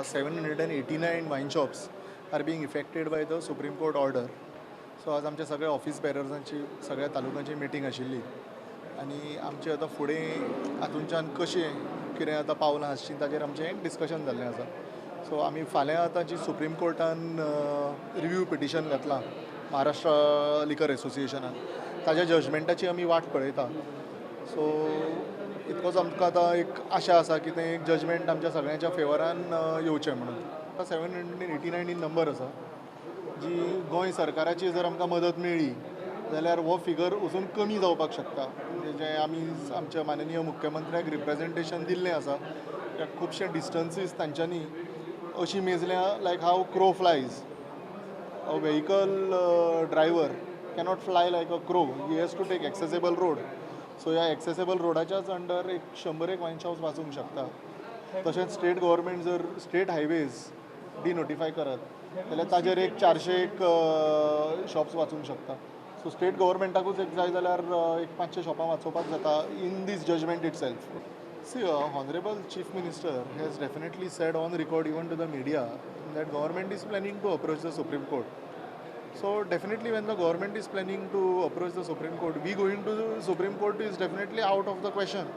789 wine shops are being affected by the Supreme Court order. So आज आमच्या सगळ्या office बेरर्सांची सगळ्या तालुक्यांची मिटींग आशिल्ली आनी आमचें आतां फुडें हातूंच्यान कशें कितें आतां पावलां आसचीं ताजेर आमचें डिस्कशन जाल्लें आसा. सो आमी फाल्यां आतां जी सुप्रीम कोर्टान रिव्यू पिटिशन घातलां महाराष्ट्र लिकर एसोसिएशनान, ताज्या जजमेंटाची आमी वाट पळयता. सो इतकोच आमकां आतां एक आशा आसा की तें एक जजमेंट आमच्या सगळ्यांच्या फेवरान येवचें म्हणून. आतां 789 in number आसा जी गोंय सरकाराची जर आमकां मदत मेळ्ळी जाल्यार हो फिगर अजून कमी जावपाक शकता. म्हणजे जें आमी आमच्या माननीय मुख्यमंत्र्याक रिप्रेजेंटेशन दिल्लें आसा, त्या खुबशे डिस्टन्सीस तांच्यांनी अशी मेजल्या, like how crow flies. A vehicle driver cannot fly like a crow, he has to take accessible road. So ह्या एक्सेसेबल रोडाच्याच अंडर एक 100 एक वायन शॉप्स वाचूंक शकता. तशेंच स्टेट गव्हर्मेंट जर स्टेट हायवेज डिनोटिफाय करत जाल्यार ताजेर एक 400 एक शॉप्स वाचूंक शकता. सो स्टेट गव्हर्मेंटाकूच एक जाय जाल्यार एक 500 शॉपां वाचोवपाक जाता in this judgment itself. See, Honorable Chief Minister has definitely said on record, even to the media, that government is planning to approach the Supreme Court. So definitely, when the government is planning to approach the Supreme Court, we going to the Supreme Court is definitely out of the question.